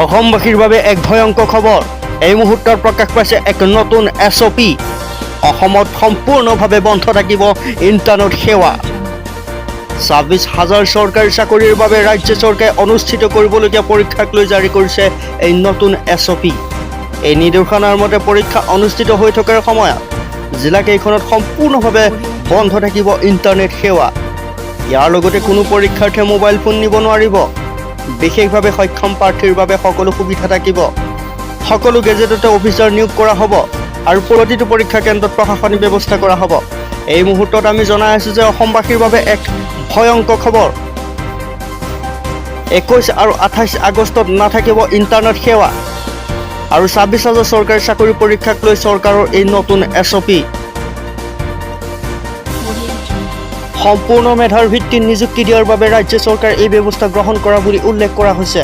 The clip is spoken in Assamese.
অসমবাসীৰ বাবে এক ভয়ংকৰ খবৰ। এই মুহূৰ্তত প্ৰকাশ পাইছে এক নতুন এছঅ'পি। অসমত সম্পূৰ্ণভাৱে বন্ধ থাকিব ইণ্টাৰনেট সেৱা। 26 হাজাৰ চৰকাৰী চাকৰিৰ বাবে ৰাজ্য চৰকাৰে অনুষ্ঠিত কৰিবলগীয়া পৰীক্ষাক লৈ জাৰি কৰিছে এই নতুন এছঅ'পি। এই নিৰ্দেশনাৰ মতে পৰীক্ষা অনুষ্ঠিত হৈ থকাৰ সময়ত জিলাকেইখনত সম্পূৰ্ণভাৱে বন্ধ থাকিব ইণ্টাৰনেট সেৱা। ইয়াৰ লগতে কোনো পৰীক্ষাৰ্থীয়ে মোবাইল ফোন নিব নোৱাৰিব। বিশেষভাৱে সক্ষম প্ৰাৰ্থীৰ বাবে সকলো সুবিধা থাকিব। সকলো গেজেটতে অফিচাৰ নিয়োগ কৰা হ'ব আৰু প্ৰতিটো পৰীক্ষা কেন্দ্ৰত প্ৰশাসনিক ব্যৱস্থা কৰা হ'ব। এই মুহূৰ্তত আমি জনাই আছোঁ যে অসমবাসীৰ বাবে এক ভয়ংকৰ খবৰ। 21 আৰু 28 আগষ্টত নাথাকিব ইণ্টাৰনেট সেৱা আৰু 26 হাজাৰ চৰকাৰী চাকৰি পৰীক্ষাক লৈ চৰকাৰৰ এই নতুন এছঅ'পি। Audio Jungle. সম্পূৰ্ণ মেধাৰ ভিত্তিত নিযুক্তি দিয়াৰ বাবে ৰাজ্য চৰকাৰে এই ব্যৱস্থা গ্ৰহণ কৰা বুলি উল্লেখ কৰা হৈছে।